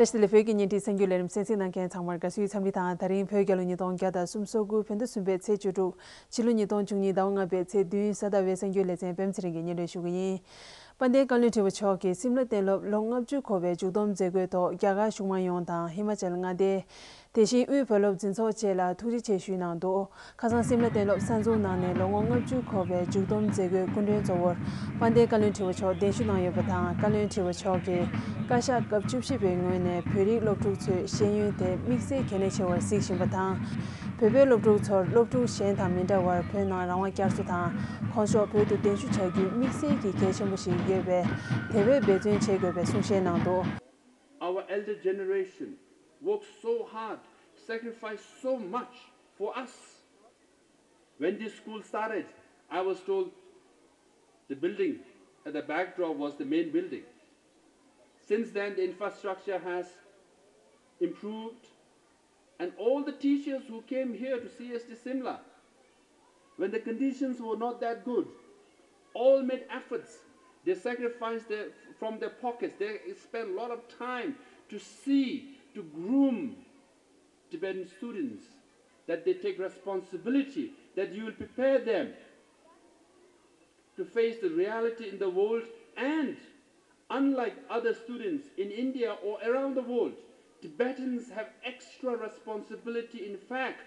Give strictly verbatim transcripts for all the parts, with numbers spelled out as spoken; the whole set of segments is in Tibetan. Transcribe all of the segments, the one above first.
བཀྲ་ཤིས་བདེ་ལེགས། བོད་ཀྱི་བརྙན་འཕྲིན་གསར་འགྱུར་ལས་རིམ་གསན་གཟིགས་གནང་མཁན་ཚང་མར་དགའ་བསུའི་འཚམས་འདྲི་དང་། ད་རིང་བོད་རྒྱལ་ལོ་ཉིས་སྟོང་བརྒྱ་དང་སུམ་ཅུ་སོ་དགུ་བོད་ཟླ་གསུམ་པའི་ཚེས་བཅུ་དྲུག་ཕྱི་ལོ་ཉིས་སྟོང་བཅུ་གཉིས་ཟླ་བ་ལྔ་པའི་ཚེས་བདུན། གཟའ་ཟླ་བའི་གསར་འགྱུར་ལེ་ཚན་པད་མ་ཚེ་རིང་གིས་སྙན་སྒྲོན་ཞུ་གི་ཡིན། དཔལ་ལྡན་བཀའ་བློན་ཁྲི་པ་མཆོག་གིས་སིམ་ལ་གཏན་སློབ་ལོ་ལྔ་བཅུ་འཁོར་བའི་མཇུག་བསྡོམས་མཛད་སྒོའི་ཐོག་རྒྱ་གར་གཞུང་མང་ཡོངས་དང་ཧི་མ་ཅལ་མངའ་སྡེ། དེ་བཞིན་དབུས་བོད་སློབ་འཛིན་ཚོགས་བཅས་ལ་ཐུགས་རྗེ་ཆེ་ཞུས་གནང་འདུག་ཁ་སང་སིམ་ལ་གཏན་སློབ་གསར་འཛུགས་གནང་ནས་ལོ་ངོ་ལྔ་བཅུ་འཁོར་བའི་མཇུག་བསྡོམས་མཛད་སྒོའི་སྐུ་མགྲོན་གཙོ་བོར་དཔལ་ལྡན་བཀའ་བློན་ཁྲི་པ་མཆོག་གདན་ཞུ་གནང་ཡོད་པ་དང་། བཀའ་བློན་ཁྲི་པ་མཆོག་གིས་བཀའ་ཤག་སྐབས་བཅུ་བཞི་པའི་ངོས་ནས་བོད་རིགས་སློབ་ཕྲུག་ཚོའི་ཤེས་ཡོན་དེ་དམིགས་བསལ་གལ་གནད་ཆེ་བར་གཟིགས་བཞིན་པ་དང་། བོད་པའི་སློབ་ཕྲུག་ཚོར་སློབ་ཕྲུག་གཞན་དང་མི་འདྲ་བར་བོད་ནང་རང་དབང་བསྐྱར་གསོ་དང་། ཁོང་ཚོ་བོད་དུ་གདན་ཞུ་བྱ་རྒྱུའི་དམིགས་བསལ་གྱི་གལ་ཆེན་པོ་ཞིག་ཡོད་པས། དེ་བས་འབད་བརྩོན་བྱེད་དགོས་པའི་གསུང་བཤད་གནང་འདུག Our elder generation worked so hard, sacrificed so much for us. When this school started, I was told the building at the backdrop was the main building. Since then, the infrastructure has improved, and all the teachers who came here to C S T Simla, when the conditions were not that good, all made efforts. They sacrificed their, from their pockets. They spent a lot of time to see, to groom Tibetan students, that they take responsibility, that you will prepare them to face the reality in the world. And unlike other students in India or around the world, Tibetans have extra responsibility, in fact,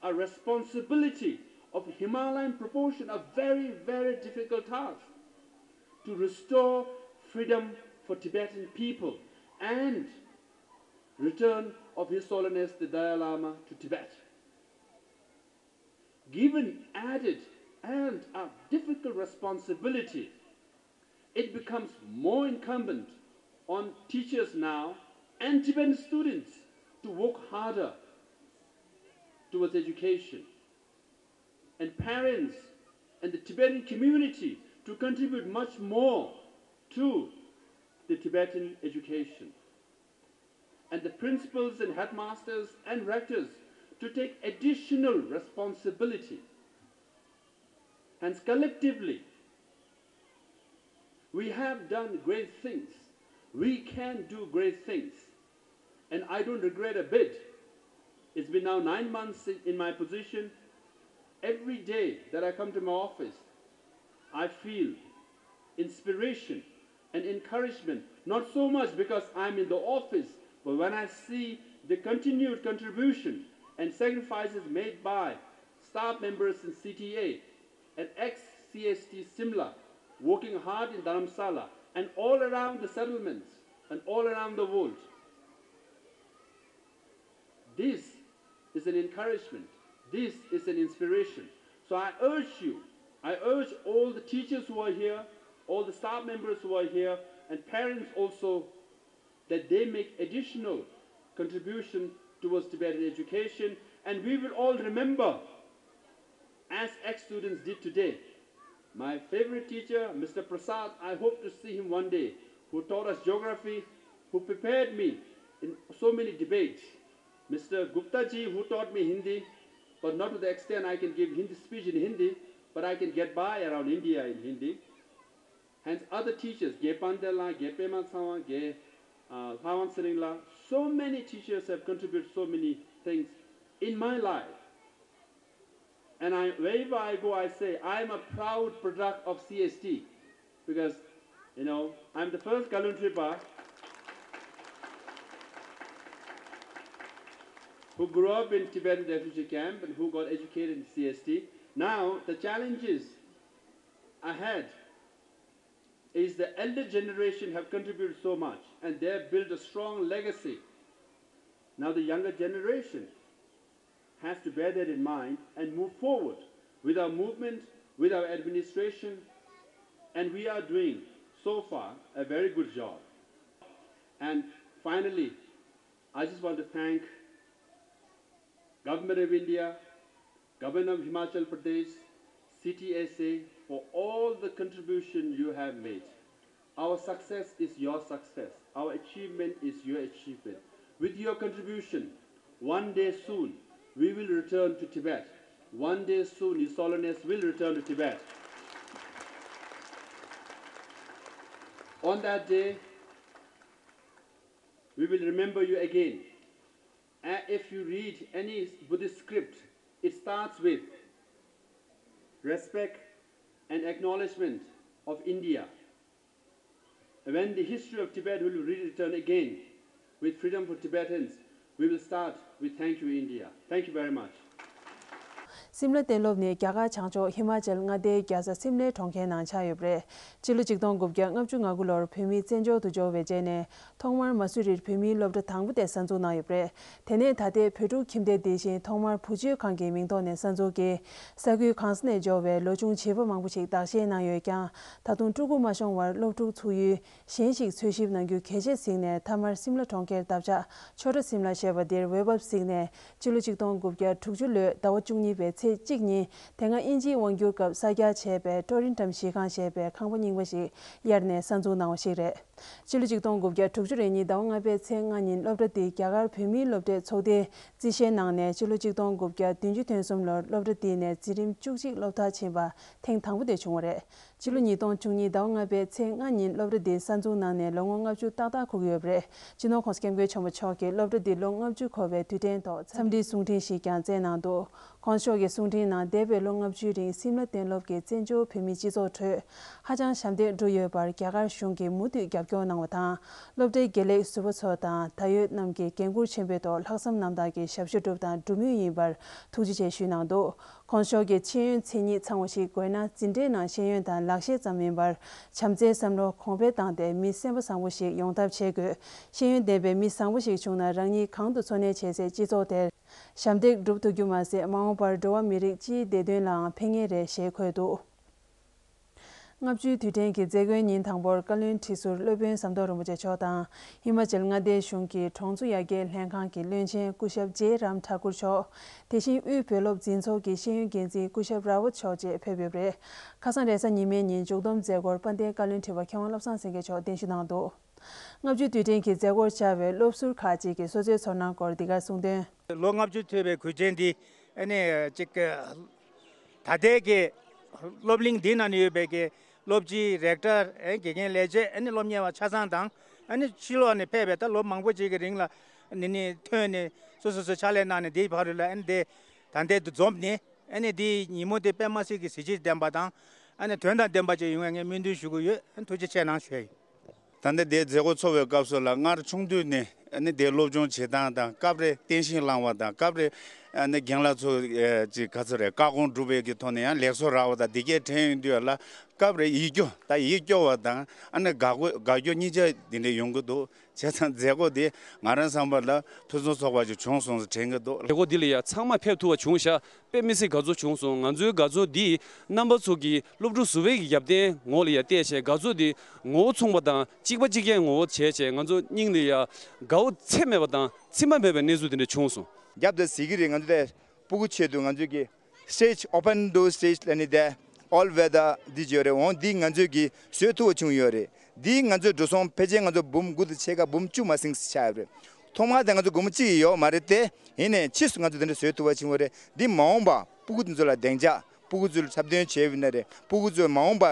a responsibility of Himalayan proportion, a very, very difficult task to restore freedom for Tibetan people and return of His Holiness the Dalai Lama to Tibet. Given added and a difficult responsibility, it becomes more incumbent on teachers now and Tibetan students to work harder towards education, and parents and the Tibetan community to contribute much more to the Tibetan education, and the principals and headmasters and rectors to take additional responsibility. Hence, collectively, we have done great things. We can do great things. And I don't regret a bit. It's been now nine months in my position. Every day that I come to my office, I feel inspiration and encouragement, not so much because I'm in the office, but when I see the continued contribution and sacrifices made by staff members in C T A and ex-C S T Simla, working hard in Dharamsala and all around the settlements and all around the world. This is an encouragement. This is an inspiration. So I urge you, I urge all the teachers who are here, all the staff members who are here, and parents also, that they make additional contribution towards Tibetan education. And we will all remember, as ex-students did today, my favorite teacher, Mister Prasad, I hope to see him one day, who taught us geography, who prepared me in so many debates. Mister Gupta ji, who taught me Hindi, but not to the extent I can give Hindi speech in Hindi, but I can get by around India in Hindi. Hence, other teachers, Ge Pandel la, Ge Pema Tshangwa, Ge, uh, Lhawang Tsering la, so many teachers have contributed so many things in my life. And I, wherever I go, I say, I am a proud product of C S T, because, you know, I'm the first Galuntri Pa who grew up in Tibetan refugee camp and who got educated in C S T. Now, the challenges ahead is the elder generation have contributed so much and they have built a strong legacy. Now the younger generation has to bear that in mind and move forward with our movement, with our administration, and we are doing so far a very good job. And finally, I just want to thank Government of India, Government of Himachal Pradesh, C T S A, for all the contribution you have made. Our success is your success. Our achievement is your achievement. With your contribution, one day soon, we will return to Tibet. One day soon, His Holiness will return to Tibet. On that day, We will remember you again. And if you read any Buddhist script, it starts with respect and acknowledgement of India. When the history of Tibet will be rewritten again with freedom for Tibetans, we will start with thank you, India. Thank you very much. སིམ་ལ་གཏན་སློབ་ནི་རྒྱ་གར་བྱང་ཕྱོགས་ཧི་མ་ཅལ་མངའ་སྡེའི་རྒྱལ་ས་སིམ་ལའི་གྲོང་ཁྱེར་ནང་ཆགས་ཡོད་པ་རེད། སྤྱི་ལོ་ཆིག་སྟོང་དགུ་བརྒྱ་ལྔ་བཅུ་ང་དགུ་ལོར་བོད་མི་བཙན་བྱོལ་དུ་འབྱོར་བའི་རྗེས་ནས་ཐོག་མར་མ་སུ་རིར་བོད་མིའི་སློབ་གྲྭ་དང་པོ་དེ་གསར་འཛུགས་གནང་ཡོད་པ་རེད། དེ་ནས་ད་ལྟའི་བོད་ཕྲུག་ཁྱིམ་སྡེ་འདི་བཞིན་ཐོག་མར་བུ་བཅོལ་ཁང་གི་མིང་ཐོག་ནས་གསར་འཛུགས་ཀྱིས་ས་ཁུལ་གང་ས་ནས་འབྱོར་བའི་ལོ་ཆུང་བྱིས་པ་མང་པོ་ཞིག་བདག་གཞས་གནང་ཡོད་ཀྱང་། ད་དུང་ཕྲུ་གུ་མ་ཤོང་བར་སློབ་ཕྲུག་ཚུགས་ཡུལ་གཞན་ཞིག་འཚོལ་ཞིབ་གནང་རྒྱུ་གལ་ཆེར་གཟིགས་ནས་མཐའ་མར་སིམ་ལ་གྲོང་ཁྱེར་འདབས་ཆགས་ཆོ་ཊ་སིམ་ལ་ཞེས་པ་འདིར་འོས་བབས་གཟིགས་ནས་སྤྱི་ལོ་ཆིག་སྟོང་དགུ་བརྒྱ་དྲུག་ཅུ་ལོའི་ཟླ་བ་བཅུ་གཉིས་པའི་ཚེས་གཅིག་ཉིན་དེ་སྔ་དབྱིན་ཇིའི་དབང་སྒྱུར་སྐབས་གསར་རྒྱག་བྱས་པའི་ཀྲོ་རིན་ཊམ་གཞིས་ཁང་ཞེས་པའི་ཁང་པ་རྙིང་པ་ཞིག་གཡར་ནས་གསར་འཛུགས་གནང་བ་ཞིག་རེད། སྤྱི་ལོ་ཆིག་སྟོང་དགུ་བརྒྱ་དྲུག་ཅུ་རེ་གཉིས་ཟླ་བ་ལྔ་པའི་ཚེས་ལྔ་ཉིན་སློབ་གྲྭ་འདི་རྒྱ་གར་བོད་མིའི་སློབ་གྲྭའི་ཚོགས་སྡེས་རྩིས་བཞེས་གནང་ནས་སྤྱི་ལོ་ཆིག་སྟོང་དགུ་བརྒྱ་བདུན་ཅུ་དོན་གསུམ་ལོར་སློབ་གྲྭ་འདི་ནས་འཛིན་རིམ་བཅུ་གཅིག་སློབ་མཐར་ཕྱིན་པ་ཐེངས་དང་པོ་དེ་བྱུང་བ་རེད། སྤྱི་ལོ་ཉིས་སྟོང་བཅུ་གཉིས་ཟླ་བ་ལྔ་པའི་ཚེས་ལྔ་ཉིན་སློབ་གྲྭ་འདི་གསར་འཛུགས་གནང་ནས་ལོ་ངོ་ལྔ་བཅུ་ཏག་ཏག་འཁོར་གྱི་ཡོད་པ་རེད། སྤྱི་ནོར་༸གོང་ས་༸སྐྱབས་མགོན་ཆེན་པོ་མཆོག་གིས་སློབ་གྲྭ་འདི་ལོ་ལྔ་བཅུ་འཁོར་བའི་དུས་དྲན་ཐོག་འཚམས་འདྲིའི་གསུང་འཕྲིན་ཞིག་ཀྱང་བསྩལ་གནང་འདུག ༸གོང་ས་མཆོག་གི་གསུང་འཕྲིན་ནང་འདས་པའི་ལོ་ལྔ་བཅུའི་རིང་སིམ་ལ་གཏན་སློབ་ཀྱིས་བཙན་བྱོལ་བོད་མིའི་སྤྱི་ཚོགས་ཁྲོད་ཧ་ཅང་ཞབས་འདེགས་བསྒྲུབས་ཡོད་པར་རྒྱ་གར་གཞུང་གིས་མུ་མཐུད་རྒྱབ་སྐྱོར་གནང་བ་དང་། སློབ་གྲྭའི་དགེ་ལས་ཟུར་པ་ཚོ་དང་ད་ཡོད་རྣམས་ཀྱིས་འགན་འཁུར་ཆེན་པོའི་ཐོག་ལྷག་བསམ་རྣམ་དག་གིས་ཞབས་ཞུ་བསྒྲུབས་དང་སྒྲུབ་མུས་ཡིན་པར་ཐུགས་རྗེ་ཆེ་ཞུས་གནང་འདུག ༸གོང་ས་མཆོག་གིས་ཤེས་ཡོན་མཚན་ཉིད་ཚང་བ་ཞིག་དགོས་ན་འཛིན་གྲྭའི་ནང་ཤེས་ཡོན་དང་ལག་ཤེས་ཙམ་མིན་པར་བྱམས་བརྩེའི་བསམ་བློ་གོང་འཕེལ་བཏང་སྟེ་མི་སེམས་པ་བཟང་པོ་ཞིག་ཡོང་ཐབས་བྱེད་དགོས། ཤེས་ཡོན་ལྡན་པའི་མི་བཟང་པོ་ཞིག་བྱུང་ན་རང་ཉིད་གང་དུ་འཚོ་གནས་བྱེད་སའི་སྤྱི་ཚོགས་དེར་ཞབས་འདེགས་སྒྲུབ་ཐུབ་རྒྱུ་མ་ཟད་མ་འོངས་པར་འགྲོ་བ་མི་རིགས་སྤྱིའི་བདེ་དོན་ལའང་ཕན་ངེས་རེད་ཞེས་འཁོད་འདུག་ལྔ་བཅུའི་དུས་དྲན་གྱི་མཛད་སྒོའི་ཉིན་དང་པོར་བཀའ་བློན་ཁྲི་ཟུར་སློབ་དཔོན་ཟམ་གདོང་རིན་པོ་ཆེ་མཆོག་དང་། ཧི་མ་ཅལ་མངའ་སྡེའི་གཞུང་གི་གྲོང་ཚོ་ཡར་རྒྱས་ལྷན་ཁང་གི་བློན་ཆེན་སྐུ་ཞབས་ཇེ་རམ་ཐ་ཀུར་མཆོག་དེ་བཞིན་དབུས་བོད་སློབ་འཛིན་ཚོགས་ཀྱི་ཤེས་ཡོན་འགན་འཛིན་སྐུ་ཞབས་ར་བོ་མཆོག་བཅས་ཕེབས་ཡོད་པ་རེད། ཁ་སང་རེས་གཟའ་ཉི་མའི་ཉིན་མཇུག་བསྡོམས་མཛད་སྒོར་དཔལ་ལྡན་བཀའ་བློན་ཁྲི་པ་མཁས་དབང་བློ་བཟང་སེང་གེ་མཆོག་གདན་ཞུ་གནང་འདུག་ལྔ་བཅུའི་དུས་དྲན་གྱི་མཛད་སྒོར་བཅར་བའི་སློབ་ཟུར་ཁག་ཅིག་གིས་སོ་སོའི་ཚོར་སྣང་སྐོར་འདི་གར་གསུངས་དོན། ལོ་ལྔ་བཅུ་ཐོས་པའི་གུས་ཆེན་འདི་ཨ་ནི་ཅིག་ད་ལྟའི་གི་སློབ་གླིང་འདི་ནང་ནས་ཡོད་པའི་གི་སློབ་སྤྱི་རེག་ཊར་ཨ་དགེ་རྒན་ལས་བྱེད་ཨ་ནི་སློབ་གཉེར་བ་ཆ་ཚང་དང་ཨ་ནི་ཕྱི་ལོགས་ནས་ཕེབས་པའི་ད་ལོ་མང་པོ་ཅིག་གི་རིང་ལ་ནི་ནི་ཐོན་ནས་སོ་སོ་སོ་ཕྱག་ལས་གནང་ནས་འདིའི་བར་ལ་ཨ་ནི་འདི་ད་ལྟའི་དུ་འཛོམས་ནས་ཨ་ནི་འདིའི་ཉིན་མོ་འདི་དཔེ་མ་སྲིད་ཀྱི་གཟི་བརྗིད་ལྡན་པ་དང་ཨ་ནི་དོན་དང་ལྡན་པ་ཅིག་ཡོང་བའི་ངས་སྨོན་འདུན་ཞུ་གི་ཡོད། ཨ་ནི་ཐུགས་རྗེ་ཆེ་གནང་ཞུ་ཡ་ཡིན། ད་ལྟ་དེའི་མཛད་སྒོ་འཚོགས་པའི་སྐབས་སུ་ལ་སྔར་ཆུང་དུས་ནས་ཨ་ནི་དེའི་སློབ་སྦྱོང་བྱེད་སྟངས་དང་སྐབས་རེ་བསྟན་བཤིག་བསླང་བ་དང་སྐབས་རེ་ཨ་ནི་རྒན་ལགས་ཚོ་ཨེ་ཅིག་ག་ཚོད་རེད་བཀའ་དགོངས་སྒྲུབ་པའི་གི་ཐོག་ནས་ཡང་ལེགས་སོ་རག་པ་དང་འདི་གས་དྲན་ཡོང་དུས་ལ་སྐབས་རེ་ཡིད་སྐྱོ་ད་ཡིད་སྐྱོ་བ་དང་ཨ་ནི་དགའ་དགོས་དགའ་སྐྱོ་གཉིས་ཆ་འདི་འདྲ་ཡོང་གི་འདུག་བྱས་ཙང་མཛད་སྒོ་འདི་ང་རང་བསམ་པ་ལ་ཕུན་སུམ་ཚོགས་པ་ཅིག་བྱུང་སོང་ཟེར་དྲན་གི་འདུག་མཛད་སྒོ་འདི་ལ་ཡང་ཚང་མ་ཕེབས་ཐུབ་པ་བྱུང་ཤག་དཔེ་མི་སྲིད་དགའ་ཚོར་བྱུང་སོང་། ང་ཚོའི་དགའ་ཚོར་འདི་རྣམ་པ་ཚོ་གིས་སློབ་ཕྲུག་ཟུར་པའི་གི་རྒྱབ་རྟེན་ངོ་ལ་ཡ་བལྟས་བྱས་དགའ་ཚོར་འདི་ངོ་བོ་མཚུངས་པ་དང་གཅིག་པ་གཅིག་རྐྱང་ངོ་བོ་བྱས་བྱས་ང་ཚོ་སྙིང་ལ་ཡ་དགའ་བོ་ཚད་མེད་པ་དང་ཚིམ་པ་མེད་པའི་གནས་ཚུལ་འདི་འདྲ་བྱུང་སོང་། རྒྱབ་དང་གཟིགས་ཀྱི་རེད། ང་ཚོ་དེ་སྤུ་གུ་ཆེད་དུ་ང་ཚོས་ཀྱི་སི་ཊེ་ཇི་ཨོ་པན་ཌོར་སི་ཊེ་ཇི་ལབ་ནི་དེ་ཨོལ་ཝེ་དར་འདི་ཡོད་རེད། འོང་འདི་ང་ཚོས་ཀྱི་བཟོས་ཐུབ་པ་བྱུང་ཡོད་རེད། འདི་ང་ཚོས་འགྲོ་སོང་ཕལ་ཆེར་ང་ཚོ་འབུམ་དགུ་དང་ཕྱེད་ཀ་འབུམ་བཅུ་མ་ཟིན་ཆགས་ཡོད་རེད། ཐོག་མར་དེ་ང་ཚོ་སྒོར་མོ་གཅིག་ཡོད་མ་རེད་དེ། ཡིན་ནའི་ཕྱིས་སུ་ང་ཚོ་དེ་འདྲ་བཟོས་ཐུབ་པ་བྱུང་བ་རེད། འདི་མ་འོངས་པ་སྤུ་གུ་དེ་ཚོ་ལ་བདེ་འཇགས་སྤུ་གུ་ཚོ་ལ་འཁྲབ་སྟོན་བྱས་པ་ཡིན་ན་རེད། སྤུ་གུ་ཚོ་མ་འོངས་པ་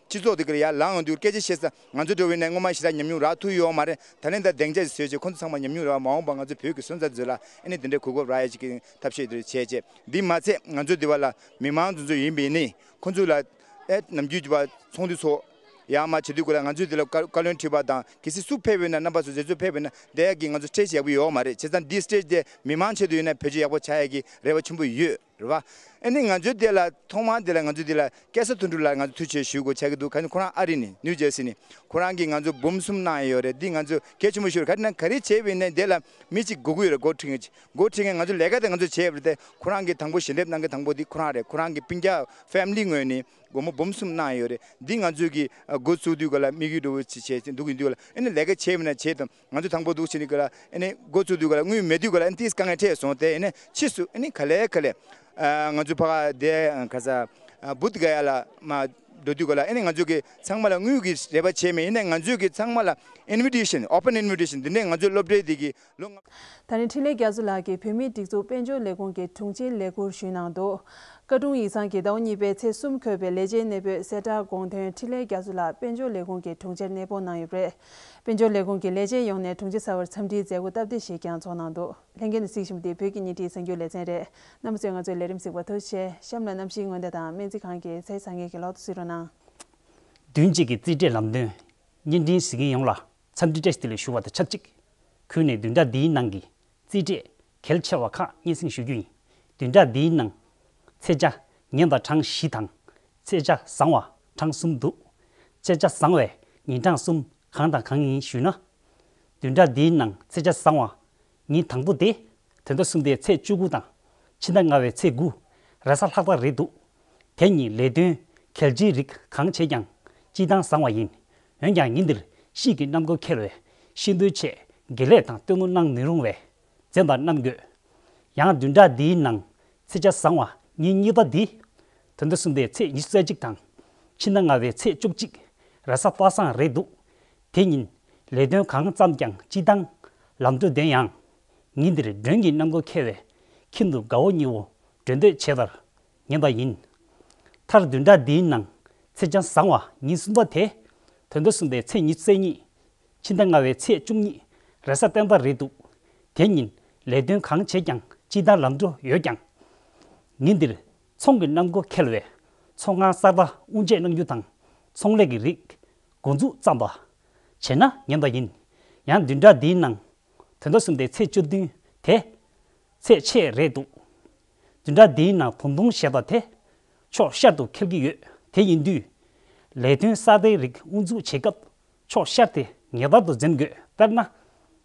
སྤྱི་ཚོགས་དེ་གར་ཡར་ལངས་ཡོང་དུས་སྐད་ཆ་བཤད་ས་ང་ཚོ་འགྲོ་བའི་ནས་སྔོན་མ་ཞེ་དྲག་ཉམས་མྱོང་རག་ཐུབ་ཡོད་མ་རེད། ད་ལན་ད་སྡིངས་ཆ་ཞིག་བཟོས་བྱས་ཁོང་ཚོ་ཚང་མ་ཉམས་མྱོང་རག་མ་འོངས་པ་ང་ཚོ་བོད་ཀྱི་སོན་རྩ་ཚོ་ལ་ཨ་ནི་དེ་འདྲའི་གོ་སྐབས་རག་ཡ་ཞིག་གི་ཐབས་ཤེས་དེ་བྱས་བྱས་འདི་མ་ཚད་ང་ཚོ་འདི་བ་ལ་མི་མང་དེ་ཚོ་ཡིན་པས་ནི་ཁོང་ཚོ་ལ་ཨེ་ནམ་རྒྱུན་གྱི་བ་ཚོགས་འདུ་ཚོགས་ཡག་མ་བྱེད་དུས་སྐོར་ལ་ང་ཚོས་འདི་ལ་བཀའ་བཀའ་བློན་ཁྲི་པ་དང་གལ་སྲིད་སུ་ཕེབས་ཡོད་ན་རྣམ་པ་ཚོ་མཛད་གཙོ་ཕེབས་ཡོད་ན་བསྡད་ཡག་གི་ང་ཚོ་སི་ཊེ་ཇི་ཡག་པོ་ཡོད་མ་རེད། བྱས་ཙང་འདི་སི་ཊེ་ཇི་དེ་མི་མང་ཆེད་དུ་ཡིན་ན་བེད་སྤྱོད་ཡག་པོ་བྱ་ཡག་གི་རེ་བ་ཆེན་པོ་ཡོད། རེད་བ། ཨ་ནི་ང་ཚོའི་དེ་ལ་ཐོག་མར་དེ་ལ་ང་ཚོའི་དེ་ལ་སྐལ་བཟང་དོན་གྲུབ་ལགས་ང་ཚོ་ཐུགས་རྗེ་ཆེ་ཞུ་དགོས་ཆགས་ཀྱི་འདུག་ག་ནི་ཁོ་རང་ཨ་རི་ནས་ནིའུ་ཇར་སི་ནས་ཁོ་རང་གིས་ང་ཚོ་འབུམ་གསུམ་གནང་ཡོད་རེད། འདི་ང་ཚོ་གལ་ཆེན་པོ་ཞིག་རེད། ག་རེ་ན་ག་རེ་བྱས་པ་ཡིན་ནའི་དེ་ལ་མི་གཅིག་དགོས་ཀྱི་ཡོད་རེད། འགོ་ཁྲིད་མཁན་གཅིག་འགོ་ཁྲིད་མཁན་ང་ཚོ་ལས་ཀ་དེ་ང་ཚོ་བྱས་པ་རེད་དེ་ཁོ་རང་གིས་དང་པོ་ཞལ་འདེབས་གནང་མཁན་དང་པོ་འདི་ཁོ་རང་རེད། ཁོ་རང་གི་སྤུན་ཀྱག་ཕེ་མི་ལི་ངོས་ནས་སྒོར་མོ་འབུམ་གསུམ་གནང་ཡོད་རེད། འདི་ང་ཚོས་ཀྱི་འགོ་བཙུགས་དུས་ག་ལ་དམིགས་ཡུལ་འདྲ་བོ་ཅིག་བྱས་འདུག་གི་འདུག་ལ་ཨ་ནི་ལས་ཀ་བྱས་པ་ན་བྱས་དང་། ང་ཚོ་དང་པོ་འདུག་བྱེད་ནི་ག་ལ་ཨ་ནི་འགོ་བཙུགས་དུས་ག་ལ་དངུལ་མེད་དུས་ག་ལ་ཨ་ནི་ཏིས་དཀའ་ངལ་འཕྲད་སོང་སྟེ། ཨ་ནི་ཕྱིས་སུ་ཨ་ནི་ག་ལེ་ག་ལེ་ཨ་ང་ཚོ་ཕ་ག་དེ་ག་ས་བུད་ག་ཡ་ལ་མ་འགྲོ་དུས་ག་ལ་ཨ་ནི་ང་ཚོ་གི་ཚང་མ་ལ་དངུལ་གི་རེ་བ་བྱས་མེད། ཡིན་ནའི་ང་ཚོ་གི་ཚང་མ་ལ་ཨིན་བི་ཊེ་ཤན་ཨོ་པན་ཨིན་བི་ཊེ་ཤན་འདི་ནས་ང་ཚོའི་སློབ་གྲྭའི་དེ་གི་ལོ་ལྔ། ད་ནི་འཕྲིན་ལས་རྒྱ་མཚོ་ལགས་ཀྱིས་བོད་མིའི་སྒྲིག་འཛུགས་དཔལ་འབྱོར་ལས་ཁུངས་ཀྱི་དྲུང་ཆེའི་ལས་ཁུར་ཞུས་གནང་འདུག་ཀ་ཀྲུང་ཡིག་ཚང་གིས་ཟླ་བ་གཉིས་པའི་ཚེས་གསུམ་འཁོད་པའི་ལས་བྱེད་གནས་སྤོས་གསལ་བསྒྲགས་དགོངས་དོན་འཕྲིན་ལས་རྒྱ་མཚོ་ལགས་དཔལ་འབྱོར་ལས་ཁུངས་ཀྱི་དྲུང་ཆེར་གནས་སྤོ་གནང་ཡོད་པ་རེད། དཔལ་འབྱོར་ལས་ཁུངས་ཀྱི་ལས་བྱེད་ཡོངས་ནས་དྲུང་ཆེ་གསར་པར་འཚམས་འདྲིའི་མཛད་སྒོ་སྟབས་བདེ་ཞིག་ཀྱང་ཚོགས་གནང་འདུག་ལྷན་རྒྱས་ནས་གཟིགས་བཞིན་པ་འདི་བོད་ཀྱི་བརྙན་འཕྲིན་གསར་འགྱུར་ལེ་ཚན་རེད། རྣམ་པ་ཚོས་ང་ཚོའི་ལས་རིམ་གཟིགས་པར་ཐུགས་རྗེ་ཆེ། གཤམ་ལ་གནམ་གཤིས་སྔོན་བརྡ་དང་སྨན་རྩིས་ཁང་གི་ཚེས་བཟང་ངན་གྱི་ལོ་ཐོ་གཟིགས་རོགས་གནང་། བདུན་གཅིག་གི་རྩིས་འབྲས་ལམ་སྟོན། བརྙན་འཕྲིན་གཟིགས་མཁན་ཡོངས་ལ་འཚམས་འདྲི་བཀྲ་ཤིས་བདེ་ལེགས་ཞུ་བ་དང་ཆབས་ཅིག་ཁུལ་ནས་བདུན་ཕྲག་འདིའི་ནང་གི་རྩིས་འབྲས་གལ་ཆེ་བ་ཁག་སྙན་སེང་ཞུ་རྒྱུ་ཡིན། བདུན་ཕྲག་འདིའི་ནང་ཚེས་ཆ་ངན་པ་གྲངས་བཞི་དང་། ཚེས་ཆ་བཟང་བ་གྲངས་གསུམ་འདུག་ཚེས་ཆ་བཟང་བའི་ཉིན་གྲངས་གསུམ་གང་དང་གང་ཡིན་ཞུས་ན། བདུན་ཕྲག་འདིའི་ནང་ཚེས་ཆ་བཟང་བ་ཉིན་དང་པོ་དེ། དོན་དག་གསུམ་པའི་ཚེས་བཅུ་དགུ་དང་། ཕྱི་ཟླ་ལྔ་པའི་ཚེས་དགུ། རེས་གཟའ་ལྷག་པ་རེད་འདུག་དེ་ཉིན་ལས་དོན་གལ་ཆེའི་རིགས་གང་བྱེད་ཀྱང་སྤྱིར་བཏང་བཟང་བ་ཡིན། འོན་ཀྱང་ཉིན་འདིར་དཔྱིད་ཀྱི་གནམ་སྒོ་འཁེལ་བས་ཤིན་ཏུ་ཆེ་དགེ་ལས་དང་བསྟེན་གནང་མི་རུང་བས་འཛེམ་པ་གནང་དགོས། ཡང་བདུན་ཕྲག་འདིའི་ནང་ཚེས་ཆ་བཟང་བ་ཉིན་གཉིས་པ་འདི། དོན་དག་གསུམ་པའི་ཚེས་ཉི་ཤུ་རྩ་གཅིག་དང་། ཕྱི་ཟླ་ལྔ་པའི་ཚེས་བཅུ་གཅིག་རེས་གཟའ་པ་སངས་རེད་འདུག་དེ་ཉིན་ལས་དོན་གང་བརྩམས་ཀྱང་སྤྱིར་བཏང་ལམ་འགྲོ་བདེ་ཡང་། ཉིན་འདིར་མགྲོན་གྱི་གནམ་སྒོ་འཁེལ་བས་ཁྱིམ་དུ་དགའ་བོ་ཉེ་བོ་མགྲོན་འདོད་བྱེད་པར་ངན་པ་ཡིན། མཐར་བདུན་ཕྲག་འདིའི་ནང་ཚེས་ཆ་བཟང་བ་ཉིན་གསུམ་པ་དེ། དོན་དག་གསུམ་པའི་ཚེས་ཉི་ཤུ་རྩ་གཉིས། ཕྱི་ཟླ་ལྔ་པའི་ཚེས་བཅུ་གཉིས་རེས་གཟའ་སྤེན་པ་རེད་འདུག་དེ་ཉིན་ལས་དོན་གང་བྱེད་ཀྱང་སྤྱིར་བཏང་ལམ་འགྲོ་ཡོད་ཀྱང་། ཉིན་འདིར་ཚོང་གི་གནམ་སྒོ་འཁེལ་བས་ཚོང་ཁང་གསར་པ་དབུ་འབྱེད་གནང་རྒྱུ་དང་ཚོང་ལས་ཀྱི་རིགས་འགོ་འཛུགས་བརྩམས་པ་བྱས་ན་ངན་པ་ཡིན། ཡང་བདུན་ཕྲག་འདིའི་ནང་དོན་དག་གསུམ་པའི་ཚེས་བཅུ་བདུན་དེ་ཚེས་ཆད་རེད་འདུག་བདུན་ཕྲག་འདིའི་ནང་བུན་གཏོང་བྱས་པ་དེ་ཕྱོགས་ཤར་དུ་འཁེལ་གྱི་ཡོད། དེ་ཡིན་དུས་ལས་དོན་གསར་པའི་རིགས་དབུ་འཛུགས་བྱེད་སྐབས་ཕྱོགས་ཤར་དེ་ངེས་པར་དུ་འཛེམ་དགོས། དཔེར་ན།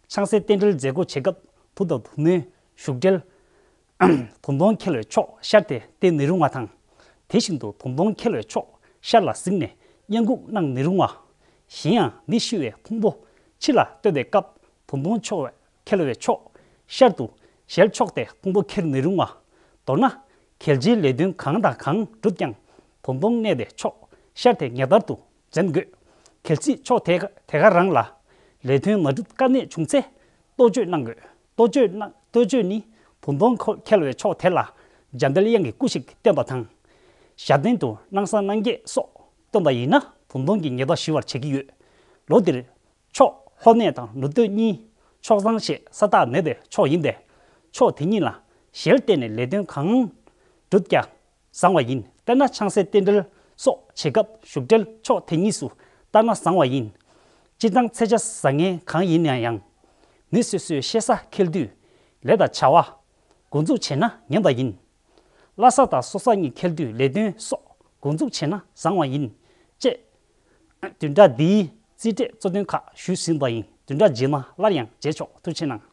ཆང་སའི་རྟེན་འབྲེལ་མཛད་སྒོ་བྱེད་སྐབས་བུ་དང་བུ་མོའི་བཞུགས་གྲལ་བུན་གཏོང་འཁེལ་བའི་ཕྱོགས་ཤར་དེ་བསྟེན་མི་རུང་བ་དང་། དེ་བཞིན་དུ་བུན་གཏོང་འཁེལ་བའི་ཕྱོགས་ཤར་ལ་གཟིགས་ནས་གཉེན་སྒུག་གནང་མི་རུང་བ། གཞན་ཡང་མི་ཤི་བའི་ཕུང་པོ་ཕྱི་ལ་སྟོན་པའི་སྐབས་བུན་གཏོང་ཕྱོགས་འཁེལ་བའི་ཕྱོགས་ཤར་དུ་ཞལ་ཕྱོགས་ཏེ་ཕུང་པོ་འཁྱེར་མི་རུང་བ། མདོར་ན། གལ་ཆེའི་ལས་དོན་གང་དང་གང་བསྒྲུབས་ཀྱང་བུན་གཏོང་གནས་པའི་ཕྱོགས་ཤར་དེ་ངེས་པར་དུ་འཛེམ་དགོས། གལ་སྲིད་ཕྱོགས་དེ་དེ་ག་རང་ལ་ལས་དོན་མ་འགྲུབ་དཀའ་གནད་བྱུང་ཚེ་གཏོ་བཅོས་གནང་དགོས། གཏོ་བཅོས་གནང་གཏོ་བཅོས་ནི་བུན་གཏོང་འཁེལ་བའི་ཕྱོགས་དེ་ལ་འཇམ་དཔལ་དབྱངས་ཀྱི་སྐུ་ཞིག་བསྟན་པ་དང་། ཞབས་བརྟན་དུ་སྣང་གསང་སྣང་བརྒྱད་སོགས་བཏོན་པ་ཡིན་ན་བུན་གཏོང་གི་ཉེས་པ་ཞི་བར་བྱེད་ཀྱི་ཡོད། ལོ་འདིར། ཕྱོགས་ལྷོ་གནས་དང་ནུབ་སྟོད་གཉིས། ཕྱོགས་བཟང་ཞེས་ས་རྟགས་མེད་པའི་ཕྱོགས་ཡིན་པས། ཕྱོགས་དེ་གཉིས་ལ་ཞལ་བལྟས་ནས་ལས་དོན་གང་བསྒྲུབས་ཀྱང་བཟང་བ་ཡིན། དཔེར་ན་ཆང་སའི་རྟེན་འབྲེལ་སོགས་བྱེད་སྐབས་བཞུགས་གྲལ་ཕྱོགས་དེ་གཉིས་སུ་བལྟས་ན་བཟང་བ་ཡིན། སྤྱིར་བཏང་ཚེས་ཆ་བཟང་ངན་གང་ཡིན་ན་ཡང་། མི་སོ་སོའི་གཤེད་ས་འཁེལ་དུས་ལས་དང་བྱ་བ་འགོ་འཛུགས་བྱས་ན་ངན་པ་ཡིན། བླ་གཟའ་དང་སྲོག་གཟའ་གཉིས་འཁེལ་དུས་ལས་དོན་སོགས་འགོ་འཛུགས་བྱས་ན་བཟང་བ་ཡིན། ཅེས། བདུན་ཕྲག་འདིའི་རྩིས་འབྲས་གཙོ་དོན་ཁག་ཞུས་ཟིན་པ་ཡིན། བདུན་ཕྲག་རྗེས་མ་སླར་ཡང་མཇལ་ཆོག་ཐུགས་རྗེ་གནང་།